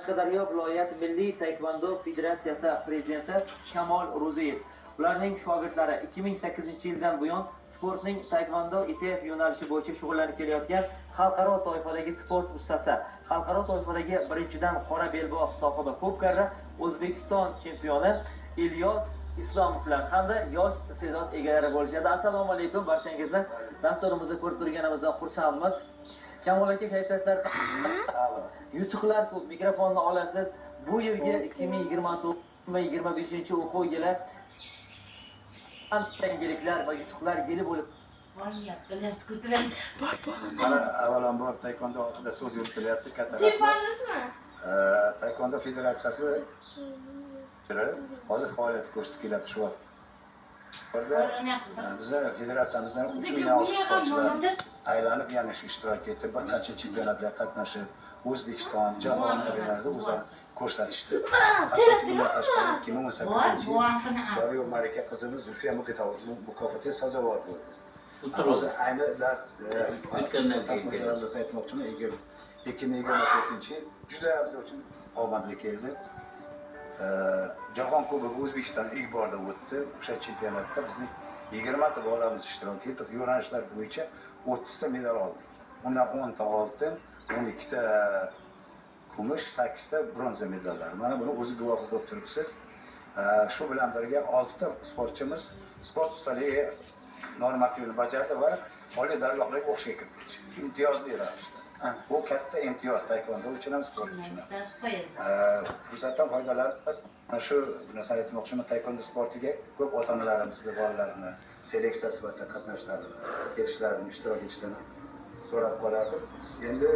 Qashqadaryo viloyat Milliy taekvondo federatsiyasi prezidenti Kamol Ro'ziyev. Ularning shogirdlari 2008-yildan buyon sportning taekvondo ITF yo'nalishi bo'yicha shug'ullanib kelayotgan xalqaro toifadagi sport ustasi, xalqaro toifadagi birinchidan qora belbog' sohibi, ko'p karra O'zbekiston chempioni Ilyos Islomovlar hamda yosh iste'dod egalari bo'lishadi. Assalomu alaykum, barchangizni dasturimizda ko'rib turganimizdan xursandmiz. Kamol aka, kayfiyatlar, yutuqlar ko'p, mikrofonni olasiz. Bu yilgi 2024-2025 o'quv yili yangiliklar va yutuqlar yili bo'lib Mana, avvalambor, taekvondo haqida so'z yuritilyapti. Katta rahmat. Taekvondo federatsiyasi hozir faoliyat ko'rsatib kelyapti shu vaqtda. Biza federatsiyamizdan 3000dan oshiq sportchilar aylanib, yana shu ishtirok etib, bir qancha chempionatlarga qatnashib, O'zbekiston, jahon arenalarida o'zlarini ko'rsatishdi. Hattoki bundan tashqari, 2018-yil Choryo'l malika qizimiz Zulfiya mukofotiga sazovor bo'ldi. Hozir ayni dard foydalanib aytmoqchiman, agar 2024-yil juda biz uchun omadli keldi. Jahon Kubogi O'zbekiston ilk borda o'tdi. O'sha chempionatda bizning 20ta bolamiz ishtirok etib, yo'nalishlar bo'yicha 30ta medal oldik. Undan 10ta oltin, 12ta kumush, 8ta bronza medallar. Mana buni o'zi guvohi bo'lib turibsiz. Shu bilan birga 6ta sportchimiz sport ustaligi normativini bajardi va oliy dargohlarga o'qishga kirdi. Imtiyozli ravishda. Bu katta imtiyoz taekvondo uchun ham, sport uchun ham. Fursatdan foydalanib, mana shu narsani aytmoqchiman: taekvondo sportiga ko'p ota onalarimizni bolalarini seleksiya sifatida qatnashishlarini, kelishlarini, ishtirok etishlarini so'rab qolardim. Endi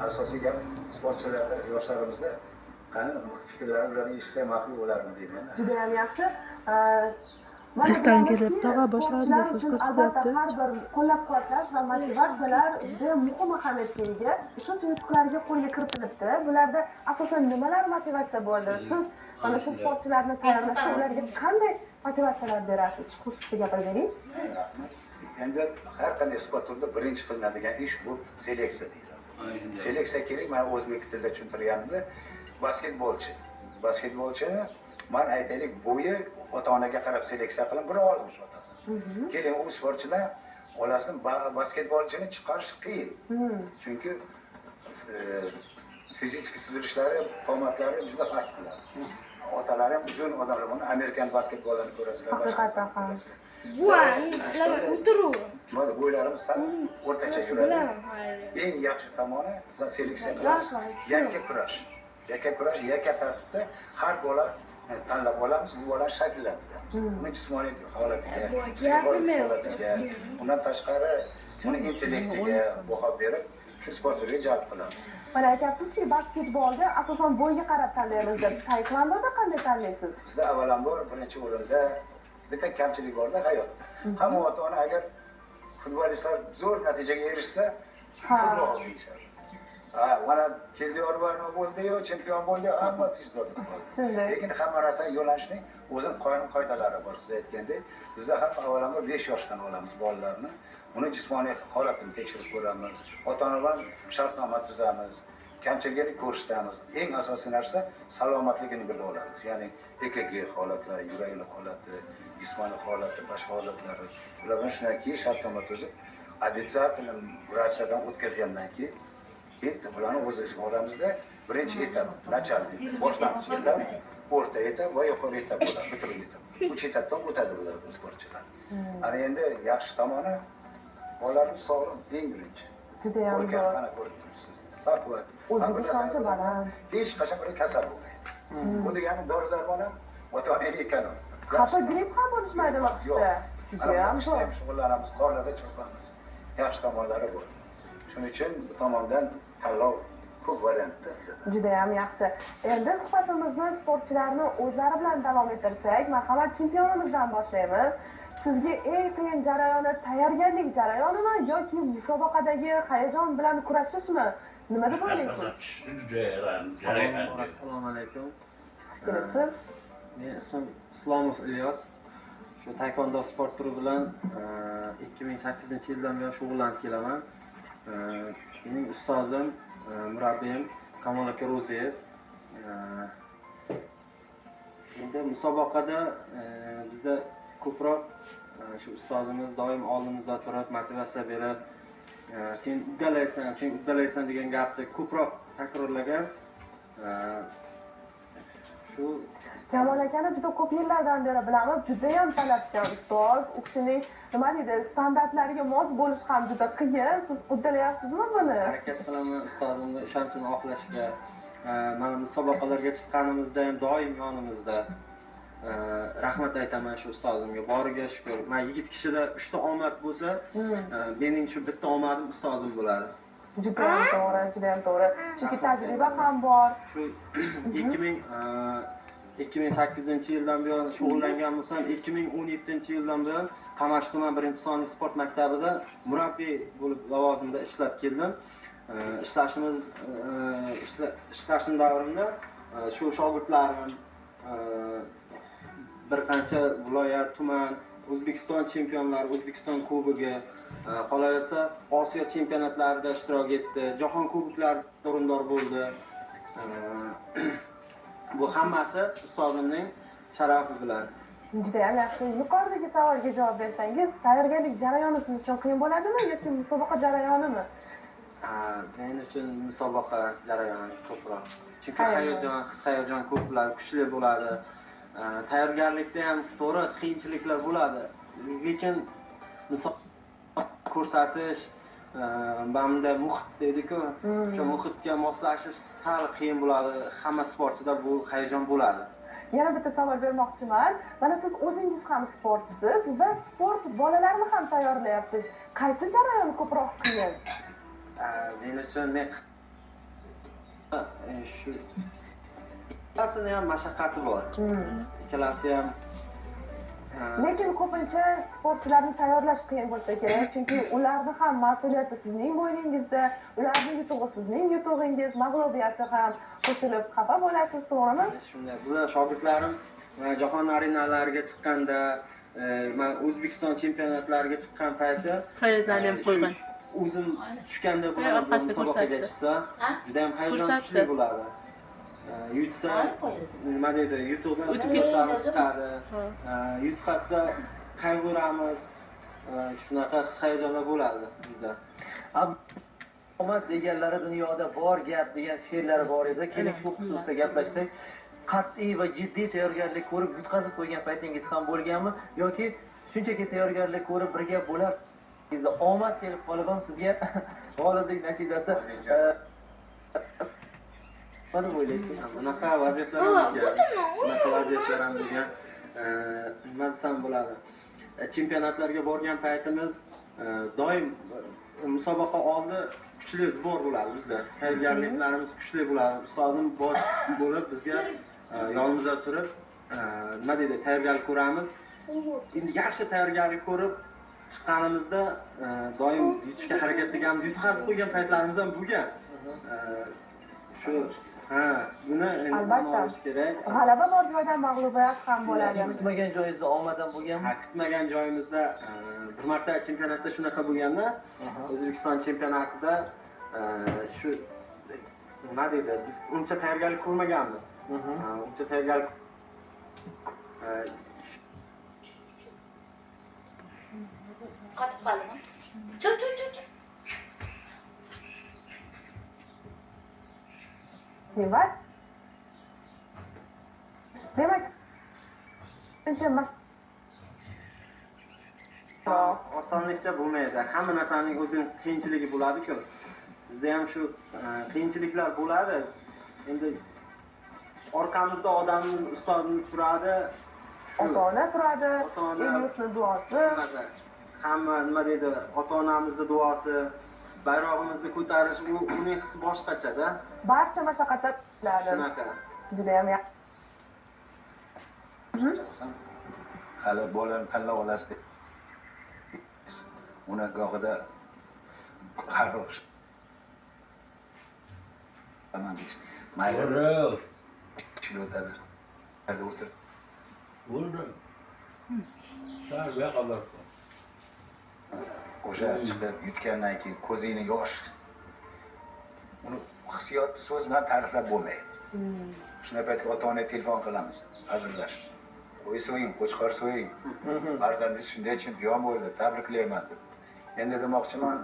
asosiy gap sportchilarda, yoshlarimizda qani fikrlari, ularni eshitsak ma'qul bo'larmi deyman. Judayam yaxshi. Mana Restoran bilamizki, kelib, tog'a boshlandi, sportchilar so'z uchun albatta ko'rsatyapti. har bir qo'llab-quvvatlash va motivatsiyalar juda muhim ahamiyatga ega. Shuncha yutuqlarga qo'lga kiritilibdi. Bularda asosan nimalar motivatsiya bo'ldi? Siz mana shu sportchilarni tayyorlashda ularga qanday motivatsiyalar berasiz? Shu xususida gapirib bering. Rahmat. Endi har qanday sport turida birinchi qilinadigan ish bu seleksiya deyiladi. Seleksiya kerak. Man o'zbek tilida tushuntirganimda, basketbolchi. Basketbolchini man, aytaylik, bo'yi ota onaga qarab seleksiya qilib, biri olmish otasi. Keling, u sportchidan olasini basketbolchini chiqarish qiyin. Chunki fizik tuzilishlari, qomatlari juda farq qiladi. Otalari ham uzun odamlar. Buni Amerikan basketbolini ko'rasizlar, boshqa Haqiqatdan ham. ko'rasizlar. Bular o'tiruv. Nima, bo'ylarimiz sal o'rtacha yuradi. Bilaman, xayr. Eng yaxshi tomoni, biz seleksiya qilamiz. Yakka kurash. Yakka kurash, yakka tartibda har bola tanlab olamiz, bu bolani shakllantiramiz. Uni jismoniy holatiga, psixologik holatiga, undan tashqari uni intellektiga baho berib, shu sport turiga jalb qilamiz. Mana aytyapsizki, basketbolda asosan bo'yga qarab tanlaymiz deb. Taekvondoda qanday tanlaysiz? Bizda avvalambor birinchi o'rinda bitta kamchilik borda hayotda. Hamma ota ona agar futbolistlar zo'r natijaga erishsa, futbol deyishadi. Ha, mana Keldiyorova bo'ldi-yu, chempion bo'ldi, hamma tuz qoldi. Shunday. Lekin hamma narsa yo'nalishning o'zini qonun qoidalari bor, siz aytgandek. Bizda ham avvalambor 5 yoshdan olamiz bolalarni. Uni jismoniy holatini tekshirib ko'ramiz. Ota-ona bilan shartnoma tuzamiz. Kamchiligini ko'rsatamiz. Eng asosiy narsa, salomatligini bilib olamiz. Ya'ni EKG holatlari, yuragini holati, jismoniy holati, boshqa holatlari. Ular bilan shundan keyin shartnoma tuzib, обязательно vrachlardan o'tkazgandan keyin bularni o'z ishiga olamizda, birinchi etap, начальный, boshlang'ich etap, o'rta etap va yuqori etap bo'ladi, bitiruv etap. Uch etapdan o'tadi bular, sportchilar. Ana endi yaxshi tomoni, bolalarimiz sog'lom, eng birinchi. Judayam Ko'rgan, zo'r. mana ko'rib turibsiz. Baquvvat. O'ziga Man bir narsani ishonchi bilaman, baland. hech qachon bir kasal bo'lmaydi. Bu degani dori darmon ham ota onaga ekonom. Hatto gripp ham bo'lishmaydimi qishda? Yo'q. Judayam Mana biz qishda zo'r. ham shug'ullanamiz, qorlarda chopamiz. Yaxshi tomonlari bor. Shuning uchun bu tomondan tanlov ko'p variantda bizada. Judayam yaxshi. Endi suhbatimizni sportchilarni o'zlari bilan davom ettirsak, marhamat, chempionimizdan boshlaymiz. Sizga eng qiyin jarayoni tayyorgarlik jarayonimi yoki musobaqadagi hayajon bilan kurashishmi? Nima deb o'ylaysiz? Assalomu alaykum. Xush kelibsiz. Meni ismim Islomov Ilyos. Shu taekvondo sport turi bilan 2008-yildan buyon shug'ullanib kelaman. Mening ustozim, murabbiyim Kamol aka Ro'ziyev. Endi musobaqada bizda ko'proq shu ustozimiz doim oldimizda turib motivatsiya berib, sen uddalaysan, sen uddalaysan degan gapni ko'proq takrorlagan. Shu Kamol akani juda ko'p yillardan beri bilamiz, judayam talabchan ustoz. U kishining, nima deydi, standartlariga mos bo'lish ham juda qiyin. Siz uddalayapsizmi buni? Harakat qilaman ustozimni ishonchini oqlashga. Mana musobaqalarga chiqqanimizda ham doim yonimizda. Rahmat aytaman shu ustozimga, boriga shukur. Man yigit kishida 3 ta omad bo'lsa, mening shu bitta omadim ustozim bo'ladi. Judayam to'g'ri, judayam to'g'ri. Chunki tajriba ham bor. Shu 2008-yildan buyon shug'ullangan bo'lsam, 2017-yildan buyon Qamashi tuman 1-sonli sport maktabida murabbiy bo'lib lavozimda ishlab keldim. Ishlashim davrimda shu shogirdlarim bir qancha viloyat, tuman, O'zbekiston chempionlari, O'zbekiston kubogi, qolaversa Osiyo chempionatlarida ishtirok etdi, jahon kuboklarida o'rindor bo'ldi. Bu hammasi ustozimning sharafi bilan. Judayam yaxshi. Yuqoridagi savolga javob bersangiz, tayyorgarlik jarayoni siz uchun qiyin bo'ladimi yoki musobaqa jarayonimi? Men uchun musobaqa jarayoni ko'proq. Chunki Hayajon. Hayajon, his hayajon ko'p bo'ladi, kuchli bo'ladi. Tayyorgarlikda ham to'g'ri qiyinchiliklar bo'ladi. Lekin musobaqa ko'rsatish, mana bunday muhit deydi-ku, o'sha muhitga moslashish sal qiyin bo'ladi. Hamma sportchida bu hayajon bo'ladi. Yana bitta savol bermoqchiman. Mana siz o'zingiz ham sportchisiz va sport bolalarini ham tayyorlayapsiz. Qaysi jarayon ko'proq qiyin? Men uchun men shu ikkalasini ham mashaqqati bor. Ikkalasi ham Lekin ko'pincha sportchilarni tayyorlash qiyin bo'lsa kerak, chunki ularni ham mas'uliyati sizning bo'yningizda, ularning yutug'i sizning yutug'ingiz, mag'lubiyati ham qo'shilib xafa bo'lasiz, to'g'rimi? Shunday. Bular shogirdlarim jahon arenalariga chiqqanda, man O'zbekiston chempionatlariga chiqqan payti Qo'yazani ham shu qo'ygan. o'zim tushganda Qo'y, bo'ladi, orqasida musobaqaga ko'rsatdi. chiqsa, juda ham hayajon Ko'rsatdi. kuchli bo'ladi. Yutsa, nima deydi, yutuqdan O'tib yoshlarimiz chiqadi. Ha. Yutqazsa qayg'uramiz. Shunaqa his hayajonlar bo'ladi bizda. Omad deganlari dunyoda bor gap degan she'rlari bor edi. Keling, shu xususda gaplashsak. Qat'iy va jiddiy tayyorgarlik ko'rib yutqazib qo'ygan paytingiz ham bo'lganmi yoki shunchaki tayyorgarlik ko'rib birga bo'lar omad kelib qolib ham sizga g'oliblik nashidasi, nima deb o'ylaysiz? Bunaqa vaziyatlar ham bo'lgan. Bunaqa vaziyatlar ham bo'lgan. Nima desam bo'ladi? Chempionatlarga borgan paytimiz doim musobaqa oldi kuchli сбор bo'ladi bizda. Tayyorgarliklarimiz kuchli bo'ladi. Ustozim bosh bo'lib bizga yonimizda turib, nima deydi, tayyorgarlik ko'ramiz. Endi yaxshi tayyorgarlik ko'rib chiqqanimizda doim yutishga harakat qilganmiz. Yutqazib qo'ygan paytlarimiz ham bo'lgan. Shu ha, buni endi tan Albatta. olish kerak. G'alaba bor joyda mag'lubiyat ham bo'ladi. Kutmagan joyingizda omad ham bo'lganmi? Ha, kutmagan joyimizda bir marta chempionatda shunaqa bo'lganda, O'zbekiston chempionatida shu nima deydi, biz uncha tayyorgarlik ko'rmaganmiz. Uncha tayyorgarlik Qotib qoldimi? Chu chu chu chu. Demak, demak, uncha osonlikcha bo'lmaydi. Hamma narsaning o'zini qiyinchiligi bo'ladi-ku. Bizda ham shu qiyinchiliklar bo'ladi. Endi orqamizda odamimiz, ustozimiz turadi. Shu Ota-ona turadi, Ota-ona. El-yurtni duosi. Shunaqa. Hamma nima deydi, ota-onamizni duosi, bayrog'imizni ko'tarish, u uning hissi boshqacha-da. Barcha mashaqqatlar bo'ladi. Shunaqa. Judayam yaxshi. Hali bolani tanlab olasiz, uni gohida har xil deyish mayli deb o'tadi. Yerda o'tirib Bo'ldi. Sal bu yoqqa borib. O'sha chiqib yutgandan keyin ko'zingni yosh uni Hissiyotni so'z bilan ta'riflab bo'lmaydi. Shunday paytga ota onaga telefon qilamiz, hazillashib. Qo'y so'ying, qo'chqor so'ying. Farzandingiz shunday chempion bo'ldi, tabriklayman deb. Endi demoqchiman,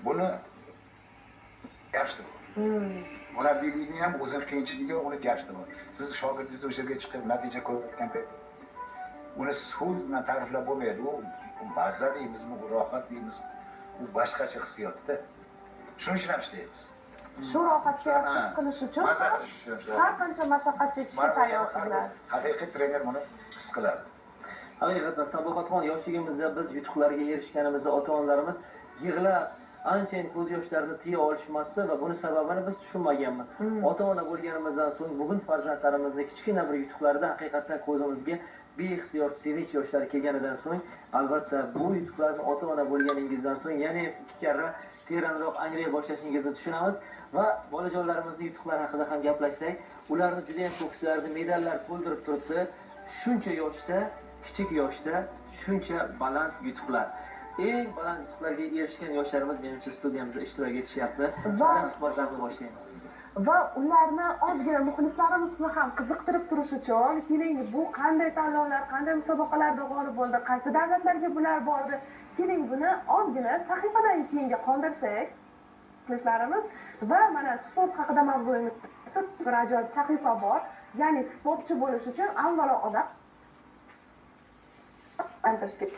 buni gashti bu. Murabbiylikni ham o'zini qiyinchiligi, uni gashti bor. Siz shogirdingizni o'sha yerga chiqib natija ko'rsatgan payt uni so'z bilan ta'riflab bo'lmaydi. U mazza deymizmi, u rohat deymizmi, u boshqacha hissiyotda. Shuning uchun ham ishlaymiz. Shu rohatga his qilish uchun Maza ham qilish uchun. har qancha mashaqqat chekishga Mana tayyorsizlar. Haqiqiy trener buni his qiladi. Haqiqatdan, Sabohatxon, yoshligimizda biz yutuqlarga erishganimizda ota-onalarimiz yig'lab, anchayin ko'z yoshlarini tiya olishmasdi va buni sababini biz tushunmaganmiz. Ota-ona bo'lganimizdan so'ng bugun farzandlarimizni kichkina bir yutuqlarida haqiqatdan ko'zimizga beixtiyor sevinch yoshlari kelganidan so'ng, albatta bu yutuqlarni ota-ona bo'lganingizdan so'ng yana ikki karra teranroq anglay boshlashingizni tushunamiz. Va bolajonlarimizni yutuqlari haqida ham gaplashsak, ularni juda ham ko'kslarida medallar to'ldirib turibdi. Shuncha yoshda, kichik yoshda shuncha baland yutuqlar. Eng baland yutuqlarga erishgan yoshlarimiz menimcha studiyamizda ishtirok etishyapti. Va suhbatlarni boshlaymiz. Va ularni ozgina muxlislarimizni ham qiziqtirib turish uchun keling, bu qanday tanlovlar, qanday musobaqalarda g'olib bo'ldi, qaysi davlatlarga bular bordi, keling buni ozgina sahifadan keyinga qoldirsak muxlislarimiz. Va mana sport haqida mavzuyimiz, bir ajoyib sahifa bor, ya'ni sportchi bo'lish uchun avvalo odam kerak.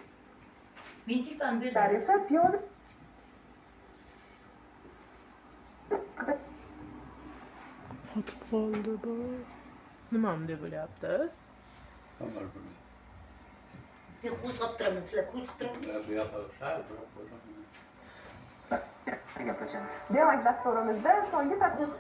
Men telefon berdim. Esa piyoda Qotib qoldi bu. Nima bunday bo'lyapti? Kamar buni. Men qo'zg'ab turaman, sizlar ko'rib turing. Bu yoqqa sal bir qo'ydim. Gaplashamiz. Demak, dasturimizda so'nggi tadqiq